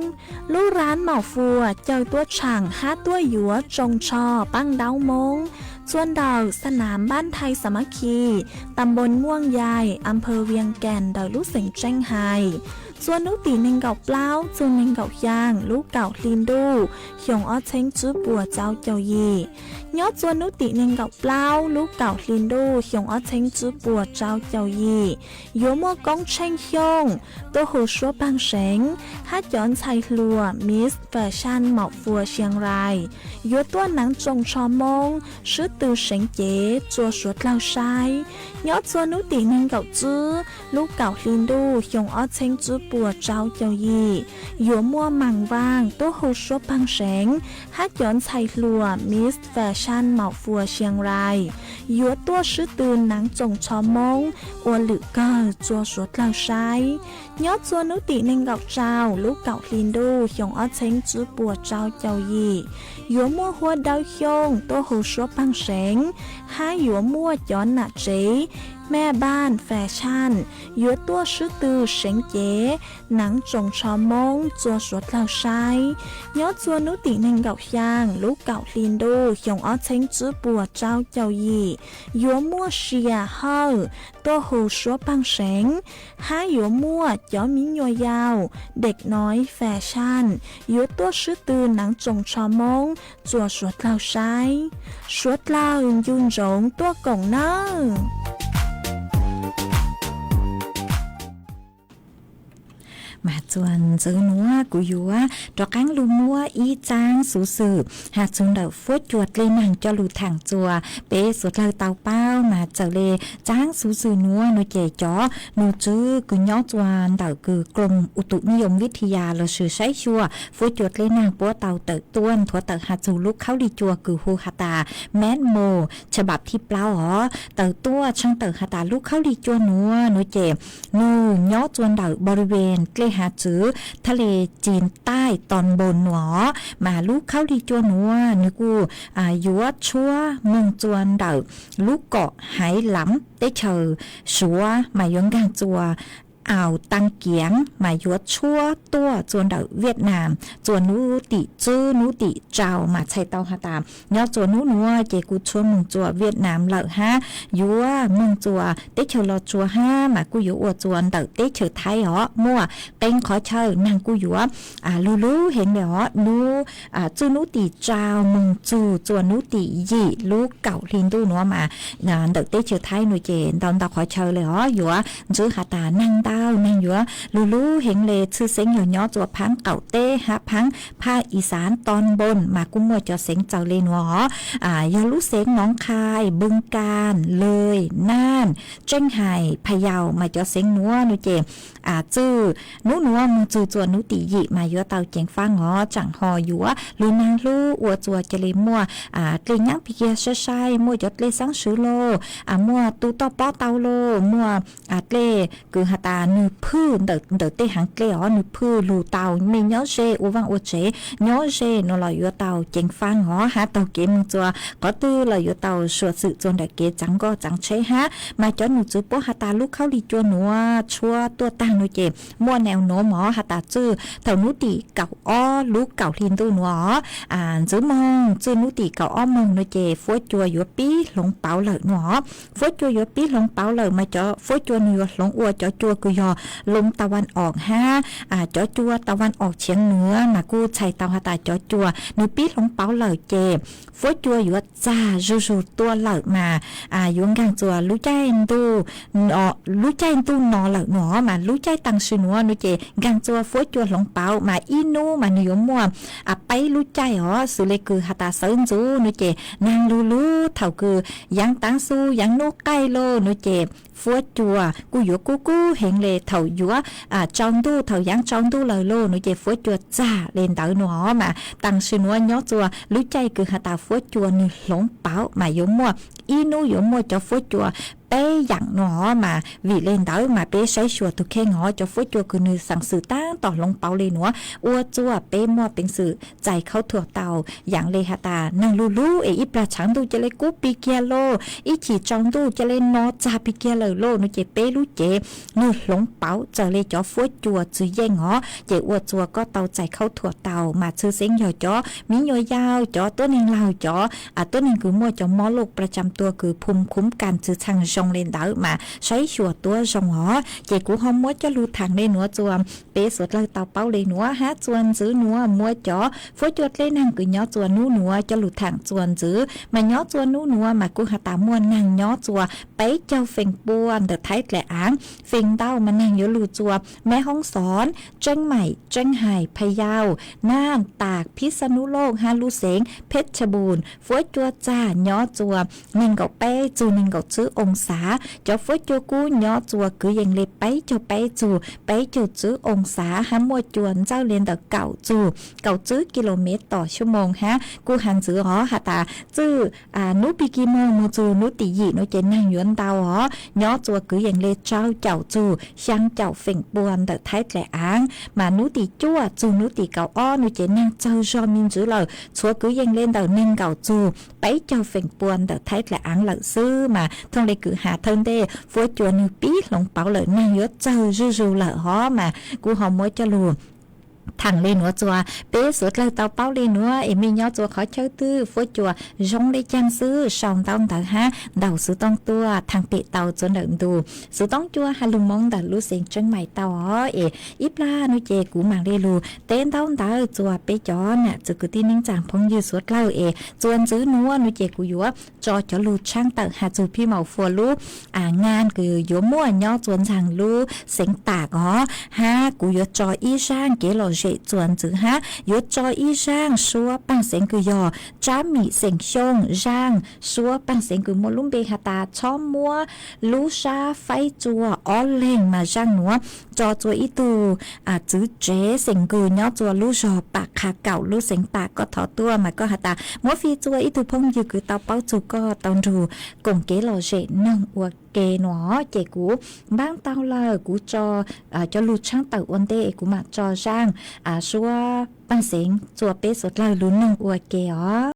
Lub rab Maum Fuas caw tuaj tshaam hab tuaj yuav tsoos tsho paj ntaub moob. Txua ntawm xa nam npab Nthai Xa Mab Khi, tam npoos Muaj Yais, a pha Vias Kas ntawm lub xeev Tseej Hais. Txua hnub tim nees nkaum plaub txug nees nkaum xyaa lub kaum hli ntuj xyoo ob txheeb tswb puas rau caum yim. Nyob txua hnub tim nees nkaum plaub lub kaum hli ntuj xyoo ob txheeb tswb puas rau caum yim, yuav muaj Koob Tsheej Xyooj tuaj hu suab paag seev, hab cov ntxhais hluas Miss Fashion Maum Fuas Siang Rais yuav tuaj hnav tsoos tsho moob, swb tw seev cev rua suav dlawg saib. Nyob txua hnub tim nees nkaum tswb lub kaum hli ntuj xyoo ob txheeb tswb puas rau caum yim, yuav muaj Maam Vaaj tuaj hu suab paag seev, hab cov ntxhais hluas Miss Fashion Maum Fuas Siang Rais yuav tuaj swb tw hnav tsoos tsho moob ua lwm kawg rua suav dlawg saib. Nyob txua hnub tim nees nkaum rau lub kaum hli ntuj xyoo ob txheeb tswb puas rau caum yim, yuav muaj Huab Dawb Xyooj tuaj hu suab paag seev, hab yuav muaj cov nam tsev Mẹ Ban Fashion yuav tuaj swb tw seev cev hnav tsoos tsho moob rua suav dlawg saib. Nyob txua hnub tim nees nkaum xyaa lub kaum hli ntuj xyoo ob txheeb tswb puas rau caum yim, yuav muaj Sia Hawj tuaj hu suab paag seev, hab yuav muaj cov miv nyuas yaus Dej Noi Fashion yuav tuaj swb tw hnav tsoos tsho moob rua suav dlawg saib. Suav dlawg ncu ntsoov tuaj koom nawb. Mas txuas ntxiv nuav kuv yuav rov qaab lug muab ib tsaab xuv xwm has txug ntawm fuab cua dlej naag coj lug thaam txuas peb suav dlawg tau paub. Mas txawm le tsaab xuv xwm nuav nuav ces cov nug tswv kws nyob txuas ntawm kws กรมอุตุนิยมวิทยา lossis saib xyuas fuab cua dlej naag puab tau tawm tuaj nthuav tawm has txug lub khaub lig cua kws hu has tas แมดโม ฉบับที่ plaub os, tawm tuaj tshaj tawm has tas lub khaub lig cua nuav nuav ces nwg nyob txuas ntawm บริเวณ dlej hav txwv ทะเลจีนใต้ตอนบน nuav os. Mas lub khaub lig cua nuav nwg kuj yuav tshuab moog txuas ntawm lub kom Haiv Lamv teb chaws Suav mas yuav nkaag txuas Ao Tang Kiang mas yuav tshuab tuaj txuas ntawm Viaj Nam txuas nub tim tswb nub tim rau mas txhais tau has tas nyob txuas nub nuav ces kuj tshuab moog txuas Viaj Nam lawm hab yuav moog txuas teb chaws Los Tsuas hab mas kuj yuav ua txuas ntawm teb chaws Thaib os. Muaj qee qhov chaw naag kuj yuav lug lub heev le os, nub txwj nub tim rau moog txug txuas nub tim yim lub kaum hli ntuj nuav mas ntawm teb chaws Thaib nuav ces ntau ntau qhov chaw le os yuav ntswv has tas naag Neeg yuav lug lub heev le tshwj xeeb yog nyob txua phaab qaum teb hab phaab phaj i xaav ton npoos mas kuj muaj cov xeev txawv le nuav os. Yog lub xeev Noov Khai, Npwj Kaa, Lwj, Naj, Tseeb Hais, Pha Yau mas cov xeev nuav no ces txwj nub nuav moog txug txua nub tim yim mas yuav tau ceev faab os. Tsaam ho yuav lug naag hlub ua txua ca le muaj dlej nyaab pig kiag sai sai, muaj cov dlej xaab swv lauj, muaj tu toj pob tau lauj, muaj dlej kws has tas nwg phwj ntawm tej haav dlej os, nwg phwj lug tau mej nyob ze ua vaaj ua tsev nyob ze nuav los yuav tau ceev faab os. Hab taug kev moog txua qhov twg los yuav tau suav xwm txua nrawm kev txaav nkoj txaav tsheb hab mas cov num txwv puab has tas lub khaub lig cua nuav tshuab tuaj taag no ces muaj neu nuav mog has tas txwj thaum nub tim kaum ob lub kaum hli ntuj nuav os, ntxwv moog txwj nub tim kaum ob moog no ces fuab cua yuav pib hloov pauv lawm nuav os. Fuab cua yuav pib hloov pauv lawm mas cov fuab cua nwg yuav hloov ua cov cua kws yog loo tau vaaj om hab cov cua tau vaaj om tshiav nuav mas kuj txhais tau has tas cov cua nwg pib hloov pauv lawm ces fuab cua yuav txag zuj zug tuaj lawm mas yuav nkaag txua lub caij ntuj lub caij ntuj no lawm nuav os. Mas lub caij taag sim nuav no ces nkaag txua fuab cua hloov pauv mas ib nub mas nwg yuav muaj peb lub caij os. Xws le kws has tas sawv ntxuv no ces naag lug lug thaum kws yaav taav xu yaav nub qaij lauj no ces fuab cua kuj yuav kub kub heev le thaum yuav tsaus ntuj, thaum yaav tsaus ntuj lawm lauj no ces fuab cua txag le ntawd nuav os. Mas taag sim nuav nyob txua lub caij kws has tas fuab cua nwg hloov pauv mas yuav muaj ib nub yuav muaj cov fuab cua peb yaam nuav os. Mas vim le ntawd mas peb saib xyuas tug kheej os, cov fuab cua kws nwg xaav xwm taab tom hloov pauv le nuav ua txua peb muaj peev xwm txais khaub thuas tau. Yaam le has tas naag lug lug es ib plag tshaav ntuj ca le kub pig kiag lauj, ib chim tsaus ntuj ca le no txag pig kiag lawm lauj no ces peb lub cev nwg hloov pauv txawm le cov fuab cua txwv yeej os. Ces ua txua koj tau txais khaub thuas tau mas tshwj xeeb yog cov miv nyuas yaus, cov tuab neeg laug, cov tuab neeg kws muaj cov mob loj pla tsam tua kws phum khuv kas txwv txheej zoo le ntawd mas saib xyuas tuab zoo os. Ces kuv ho muab coj lug thaam le nuav txua peb suav dlawg tau paub le nuav hab txua ntxwv nuav muab cov fuab cua dlej naag kws nyob txua nub nuav coj lug thaam txua ntxwv. Mas nyob txua nub nuav mas kuj has tas muaj naag nyob txua peb caug feem pua ntawm Thaib dlaim aav. Feem ntau mas naag yuav lug txua Meb Hoob Xoob, Tseeb Maim, Tseeb Hais, Pha Yau, Naj, Tas, Phib Xab Nub Looj hab lub xeev Pheb Tha Npus. Fuab cua txag nyob txua neeg nkaum peb txug neeg nkaum tswb oo xav. Cov fuab cua kub nyob txua kwv yees le peb caug peb txug peb caug tswb oo xav hab muaj cua ntxawj le ntawm kaum txug kaum tswb kis lus mev tom xuab moos hab kuj has ntxwv os has tas txwj nub pig kis moog moog txug nub tim yim nuav ces naag yuav ntau os. Nyob txua kwv yees le rau caum txug xyaa caum feem pua ntawm Thaib dlaim aav. Mas nub tim cuaj txug nub tim kaum ob nuav ces naag txawg zog me ntsis lawm, txhua kwv yees le ntawm neeg nkaum txug peb caug feem pua ntawm Thaib dlaim aav lawm xwb. Mas thooj le kws has thawj ntej fuab cua nwg pib hloov pauv lawm, naag yuav txawg zuj zug lawm hov. Mas kuv ho muab coj lug thaam le nuav txua peb suav dlawg tau paub le nuav es mej nyob txua qhov chaw twg fuab cua zoo le caag xwb sau ntaub ntawv hab ntaus xuv tooj tuaj thaam pem tau txua nrawm ntug. Xuv tooj cua has lug moo ntawm lub xeev Tseeb Maim tau os. Es ib plag nuav ces kuv maam le lug teb ntaub ntawv txua peb cov nam txiv kwv tij neej tsaa phooj ywg suav dlawg es txua ntxwv nuav nuav ces kuv yuav tso cov lug tshaab tawm has txug phib maum fua lub ngaa kws yuav muaj nyob txua ntxaag lub xeev Tas os. Hab kuv yuav tso ib zaaj kev lom zem txua ntxwv hab yuav tso ib zaaj suab paaj xeev kws yog Tsab Mim xeem Xyooj, zaaj suab paaj xeev kws muaj lub npe has tas txhob muab lub sab faib txua ob leeg. Mas zaaj nuav tso txua ib tug txwv tsev xeem kws nyob txua lub zog Pam Qha Kaum lub xeev Tas, koj thov tuaj mas koj has tas muab fij txua ib tug phooj ywg kws tau paub txug koj tau nrug koom kev lom zem noog ua ke nuav. Ces kuv npaab tau lawm kuv tso cov lug tshaab tawm ua ntej es kuv maam tso zaaj suab paaj xeev txua peb suav dlawg lug noog ua ke os.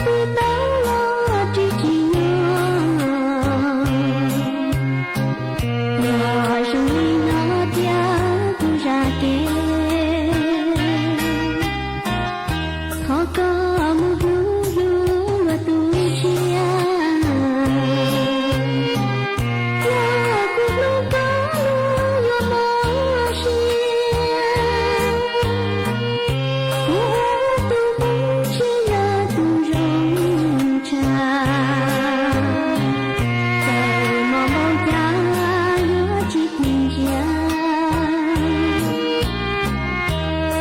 Tau los tsis tsim nyog, yog zoo li no thiab kuv zam kev. Thov koj mus hlub hlub luag tus tshiab, yog kuv hlub koj luag yuav mob siab. Kuv ua tus neeg tsis yog tus zoo tshaj, txawm mob npaum cas yuav tsis tiv ntsia.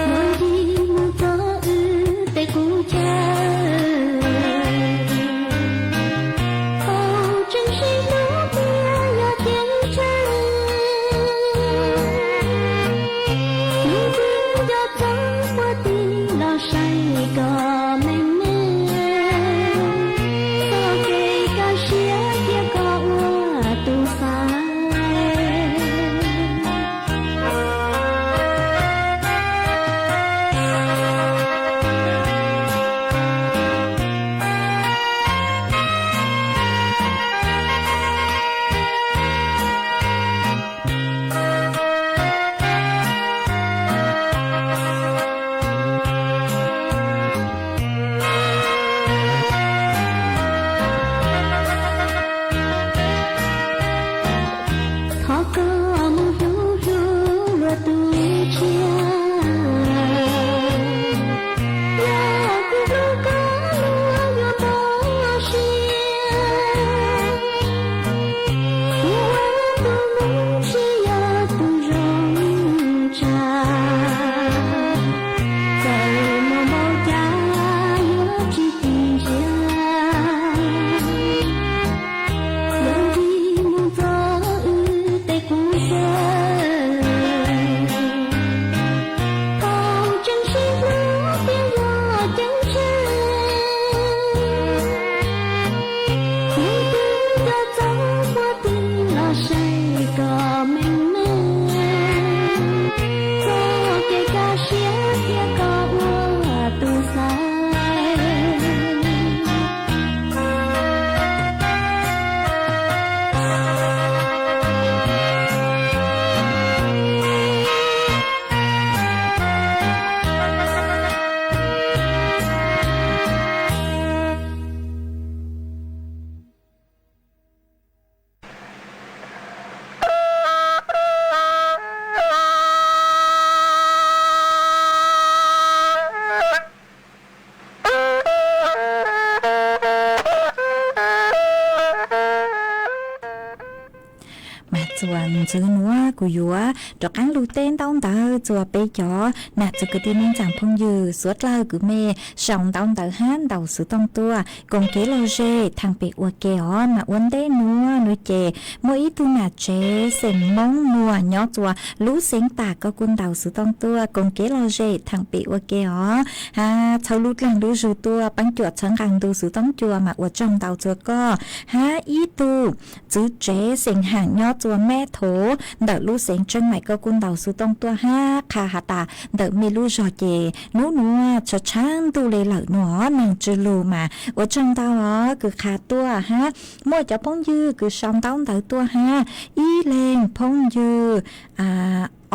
Yuav ncig mus txog wb tej qub chaw, tau tseem sib hlub tiag yog ceeb tsheej. Tus twg nco txog puag tim los saib kom meej meej, txoj kev kaj siab thiab koj ua tus xaiv. Thov koj mus hlub hlub luag tus tshiab, yog kuv hlub koj luag yuav mob siab. Kuv ua tus neeg tsis yog tus zoo tshaj, txawm mob npaum cas yuav tsis tiv ntsia. Yuav ncig mus txog wb tej qub chaw, tau tseem sib hlub tiag yog ceeb tsheej. Tus twg nco txog puag tim los saib kom meej meej, txoj kev kaj siab thiab koj ua tus xaiv. Mas txuas ntxiv nuav kuv yuav rov qaab lug teb ntaub ntawv txuas peb cov nam txiv kwv tij neej tsaa phooj ywg suav dlawg kws mej sau ntaub ntawv hab ntaus xov tooj tuaj koom kev lom zem thaam pem ua ke os. Mas ua ntej nuav nuav ces muaj ib tug nam tsev xeem Moob Muas nyob txuas lub xeev Tam, koj kuj ntaus xov tooj tuaj koom kev lom zem thaam pem ua ke os. Hab txhawb lub dlaag lub zug tuaj, paab cuam txhawb nqaa ntu xov tooj cua mas ua tsaug ntau txug koj. Hab ib tug txiv tsev xeem Haam nyob txuas Meb Thuv ntawm lub xeev Tseeb Maim, koj kuj ntaus xov tooj tuaj hab qha has tas ntawm mej lub zog ces nub nuav tshav tshav ntuj le lawm nuav, neeg tsw lug mas ua tsaug ntau os kws qha tuaj hab. Muaj cov phooj ywg kws sau ntaub ntawv tuaj hab, ib leeg phooj ywg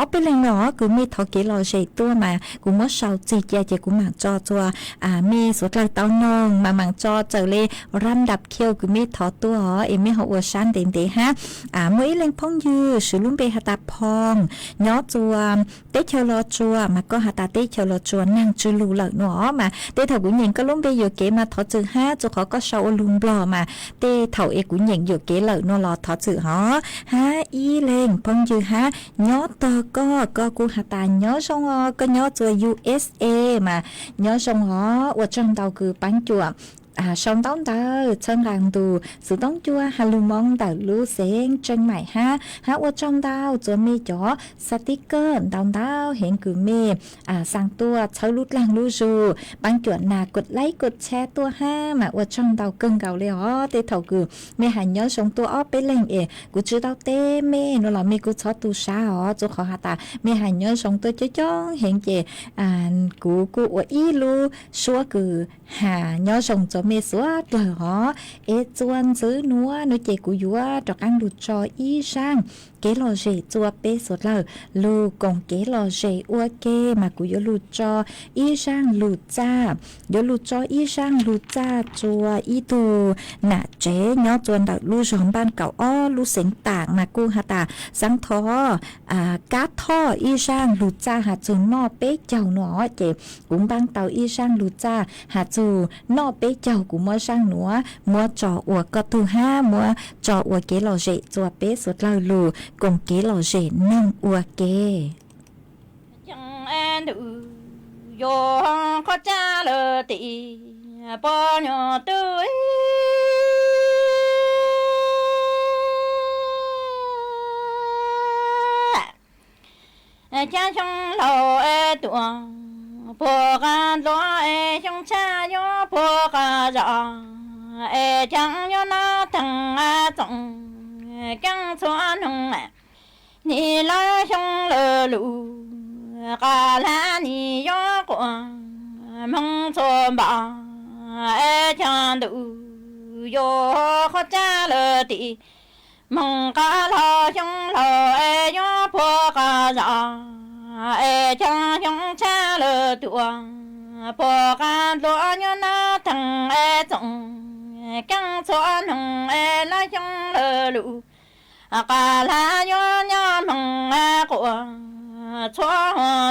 ob peb leeg los kws mej thov kev lom zem tuaj mas kuv muab sau txig cia ces kuv maam tso txuas mej suav dlawg tau noog mas maam tso txawm le ram dap khiu kws mej thov tuaj os es mej ho ua sab ntev ntev hab. Muaj ib leeg phooj ywg swv lub npe has tas Phoo nyob txuas teb chaws Los Tsuas mas koj has tas teb chaws Los Tsuas neeg tsw lug lawm nuav os. Mas tej thaum kuv nyeem koj lub npe yuam kev mas thov txim hab, txug qhov koj sau ua lug Nplog mas tej thaum es kuv nyeem yuam kev lawm nuav los thov txim hov. Hab ib leeg phooj ywg hab nyob tog koj, koj kuj has tas nyob zoo os, koj nyob txuas U S A mas nyob zoo os, ua tsaug ntau kws paab cuam sau ntaub ntawv txhawb nqaa ntu xov tooj cua has lug Moob ntawm lub xeev Tseeb Maim hab. Hab ua tsaug ntau txuas mej cov xa tib kawj ntau ntau heev kws mej xaa tuaj txhawb lub dlaag lub zug, paab cuam nas kuj laib kuj tshab tuaj hab mas ua tsaug ntau kawg nkaus le os. Tej thaum kws mej has nyob zoo tuaj ob peb leeg es kuv tsi tau teb mej nuav los mej kuj txhob tu sab os, txug qhov has tas mej has nyob zoo tuaj coob coob heev ces kuv kuj ua ib lub suab kws has nyob zoo txuas me suav dlawg hov, es txuas ntxiv nuav nuav ces kuv yuav rov qaab lug tso ib zaaj kev lom zem txua peb suav dlawg lug koom kev lom zem ua ke, mas kuv yuav lug tso ib zaaj lug txaj, yuav lug tso ib zaaj lug txaj txua ib tug nam tsev nyob txua ntawm lub zog npaaj kaum ob lub xeev taam mas kuj has tas xaav thov kab thoj ib zaaj lug txaj has txug noj peb caug nuav, ces kuv npaab tau ib zaaj lug txaj has txug noj peb caug, kuv muab zaaj nuav muab tso ua koj tug hab muab tso ua kev lom zem txua peb suav dlawg lug koom kev lom zem neeg ua ke. Caag ntuj yuav qhov tsav lawm tim pog nyuam tub, caag xyoo laug tuam puag qab dluav, xyoo tshaj yuav puag qab zos, es caag yuav noj theej txoom keeb txhua noog. Nim lawv xyoo lawm lug qab hlab nim yuav quas moog txhua npaum, es caag ntuj yuav qhov tsav lawm tim moog qab laug xyoo laug es yuav puag qab zos, es caag xyoo tshaj lawm tuam puag qab dluav yuav noj theej txoom keeb txhua noog, es lawv xyoo lawm lug qab hlab yuav nyob moog quas txhua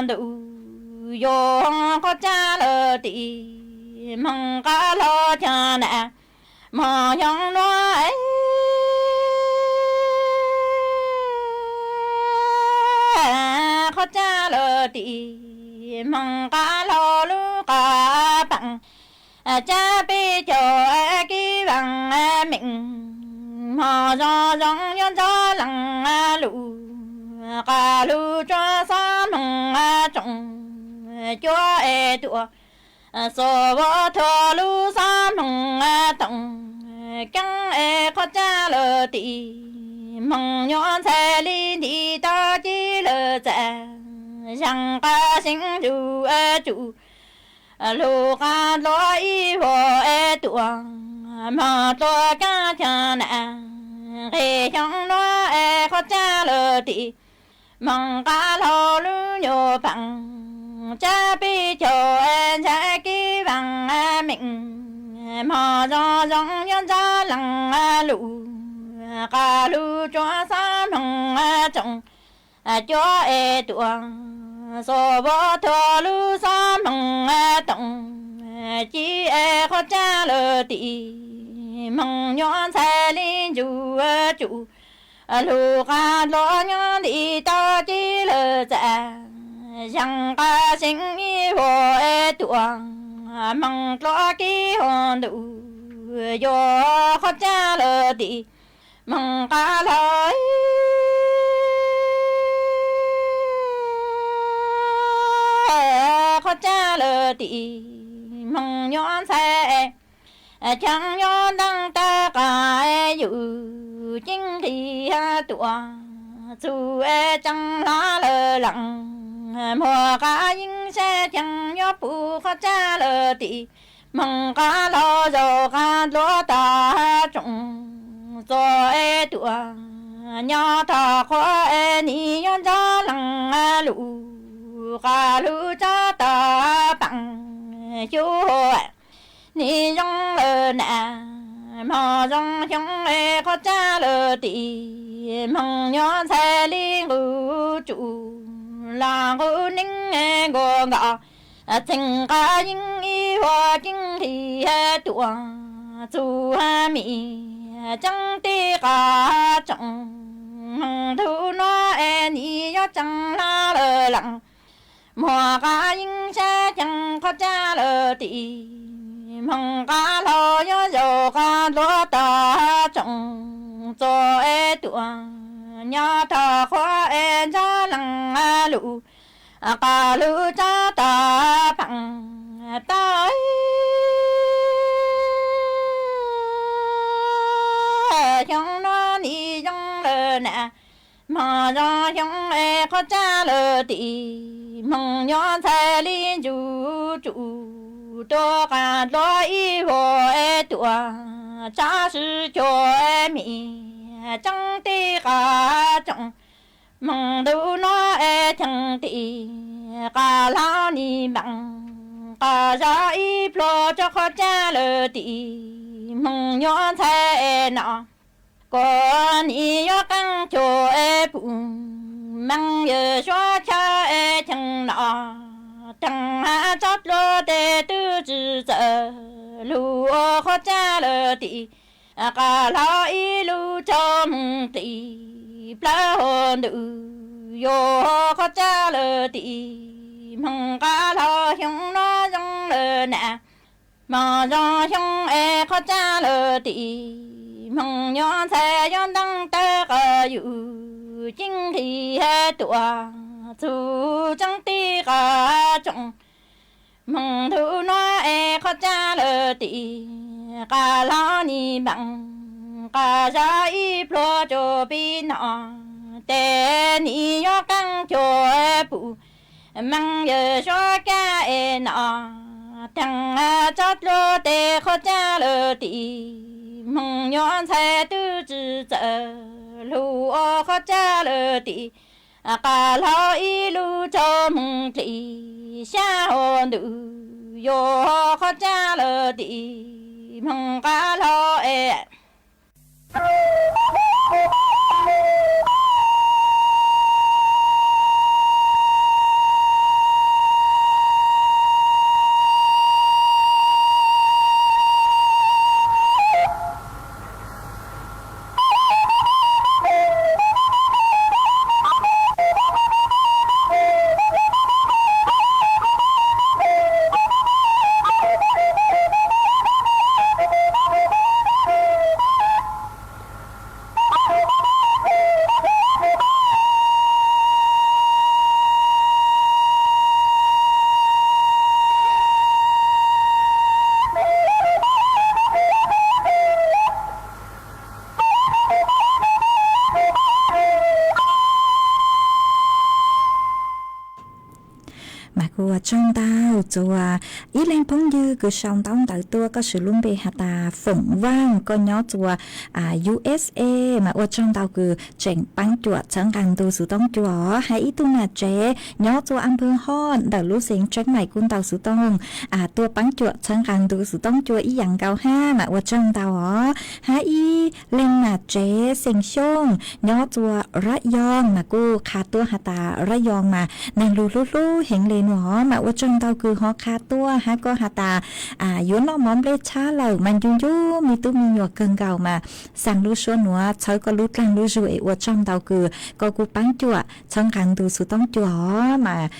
ntuj yuav qhov tsav lawm tim moog qab laug caag nam mog xyoo nuav, qhov tsav lawm tim moog qab laug lub qab paam, tsab peb caug kib vaam meej mog zoo zoo yuav nrog leej lug qab lug tsuav xob moog tsoom cuav es tuam xuas vov thuav lub xob moog toom keeb es qhov tsav lawm tim moog nyuam ntxhais li nti tau ci lawm txav, zaaj qab seev ntsug tsum lug qab dluav ib vuag es tuam mog dlua kaab caag nam nqeg xyoo nuav es qhov tsav lawm tim moog qab laug lub nyuam paam, tsab peb caug es ntsab kib vaam meej mog zoo zoo yuav nrog leej lug qab lug tsuav xob moog tsoom cuav es tuam xuas vov thuav lub xob moog toom ci es qhov tsav lawm tim moog nyuam ntxhais li ntsug tsum lug qab dluav nyob nti tau ci lawm txav, zaaj qab seev ib vuag es tuam moog dlua kib hov ntuj yuav qhov tsav lawm tim moog qab laug qhov tsav lawm tim moog nyuam ntxhais caag yuav ntaag tag qab yug ceeb nqis tuam txug es tsaam hlab lawm leej muag qab yeeb sab caag yuav pum qhov tsav lawm tim moog qab laug zaug qab dluav tag tsoom txua es tuam nyob tog qhuav es nim yuav nrog leej lug qab lug tsuav tag paam xyu nim zoo lawm nam mog zoo xyoo es qhov tsav lawm tim moog nyuam ntxhais li nqus tsum los nqus neeb nkuas nkaus txheej qab yeeb ib vuag ceeb nqis tuam txug mim ceeb tij qab tsoom moog tug nuav es nim yuav tsaam hlab lawm leej muag qab yeeb sab caag qhov tsav lawm tim moog qab laug yuav zaug qab dluav tag tsoom txua es tuam nyob tog qhuav es nrog leej lug qab lug tsuav tag paam tau xyoo nuav nim zoo lawm nam mog zoo xyoo es qhov tsav lawm tim moog nyuam ntxhais li ntsug tsum rua qas dlua ib vuag es tuam, tsab sib cuag es mis tseeb tij qas tsoom. Moog ntu nuav es cheem tim qas hlau nim npeem, qas zag ib pluag rua qhov tsab lawm tim moog nyuam ntxhais es no. Kuas nim yuav qaab cuam es pum, meej yawm suav chaw es cheem no. Theem hab tsob dlua tes twb tsi txawm lug ua qhov tsab lawm tim, qas hlau ib lub tsaug moog tim plawv hauv ntuj, yuav qhov tsab lawm tim moog qas hlau xyoo nuav zoo lawm na. Moog zoo xyoo es qhov tsab lawm tim moog nyuam ntxhais yuav ntaab tawv qas yug ceeb nqis hab tuam txug tseeb tij qas tsoom. Moog ntu nuav es qhov tsab lawm tim qas hlau nim npeem, qas zag ib pluag rua pib no. Tes nim yuav qaab cuam pum, meej yawm suav kab es no. Theem tsob dlua tes qhov tsab lawm tim moog nyuam ntxhais twb tsi txawm lug ua qhov tsab lawm tim, qas hlau ib lub tsaug moog tim xyab hauv ntuj, yuav qhov tsab lawm tim moog qas hlau es. Mas kuv ua tsaug ntau txug ib leeg phooj ywg kws sau ntaub ntawv tuaj, koj swv lub npe has tas Foom Vaaj, koj nyob txug USA, mas ua tsaug ntau kws tseem paab cuam txhawb nqaa ntu xuv toob cua os. Hab ib tug nam tsev nyob txug Anpawg Hoj ntawm lub xeev Tseeb Maim kuj ntaus xuv tooj, tuaj paab cuam txhawb nqaa ntu xuv toob cua ib yaam nkaus hab, mas ua tsaug ntau os. Hab ib leeg nam tsev xeem Xyooj nyob txug Rab Yoo mas kuj qha tuaj has tas Rab Yoo mas neeg lug hlub hlub heev le nuav, mas ua tsaug ntau kws ho qha tuaj hab koj has tas yuav noj mov nplej tshab lawm mas ncu ncu me tub me nyuam kawg nkaus mas xaa lub suab nuav txhawb koj lub dlaag lub zug es ua tsaug ntau kws koj kuj paab cuam txhawb nqaa ntu xuv toob cua os, mas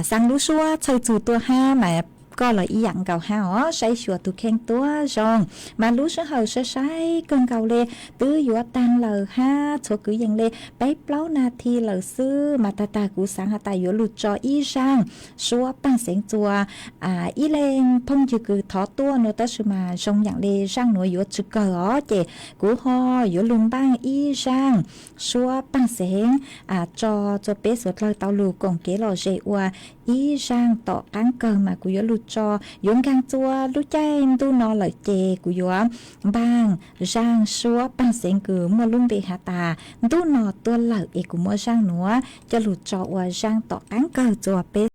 xaa lub suab txhawj txug tuaj hab mas koj los ib yaam nkaus hab os. Saib xyuas tug kheej tuab zoo, mas lub sij hawm sai sai kawg nkaus le, twb yuav taag lawm hab txhua kwv yees le peb plaub nas this lawm xwb, mas tag tag kuv xaav has tas yuav lug tso ib zaaj suab paaj xeev txuas ib leeg phooj ywg kws thov tuaj nuav, tab sis mas zoo yaam le zaaj nuav yuav tsi kawg os, ces kuv ho yuav lug npaaj ib zaaj suab paaj xeev tso txuas peb suav dlawg tau lug koom kev lom zem ua ib zaaj tom qaab kawg, mas kuv yuav lug tso, yuav nkaag txuas lub caij ntuj no lawm ces kuv yuav npaaj zaaj suab paaj xeev kws muaj lub npe has tas ntuj no tuaj lawm, es kuv muab zaaj nuav coj lug tso ua zaaj tom qaab kawg txuas peb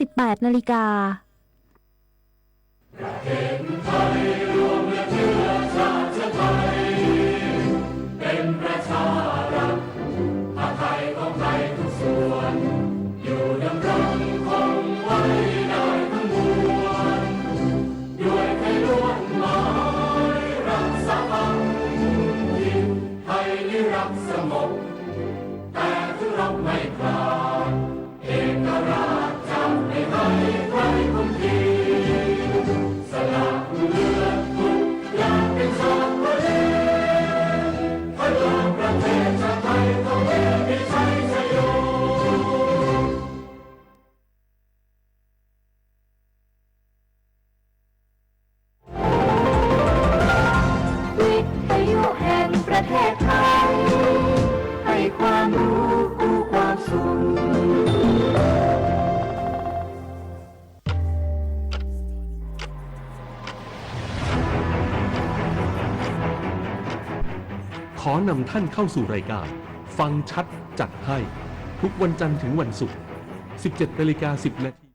สิบแปดนาฬิกา ประเทศไทยรวมและเชื้อชาติไทยเป็นประชารัฐ ผ้าไทยของไทยทุกส่วน อยู่ดำรงคงไว้ได้ทั้งมวล ด้วยไทยล้วนหมายรักษาฝั่งถิ่น ไทยนิรักสงบ แต่ถึงรบไม่ขาด เอกราชจะไม่ให้ใครคุมขีด สละเลือดทุกอย่างเป็นชาติทะเล เพื่อประเทศชาติไทยต้องมีชัยชโย วิทยุแห่งประเทศไทย ให้ความรู้คู่ความสุข ขอนำท่านเข้าสู่รายการฟังชัดจัดให้ ทุกวันจันทร์ถึงวันศุกร์ สิบเจ็ดนาฬิกาสิบนาที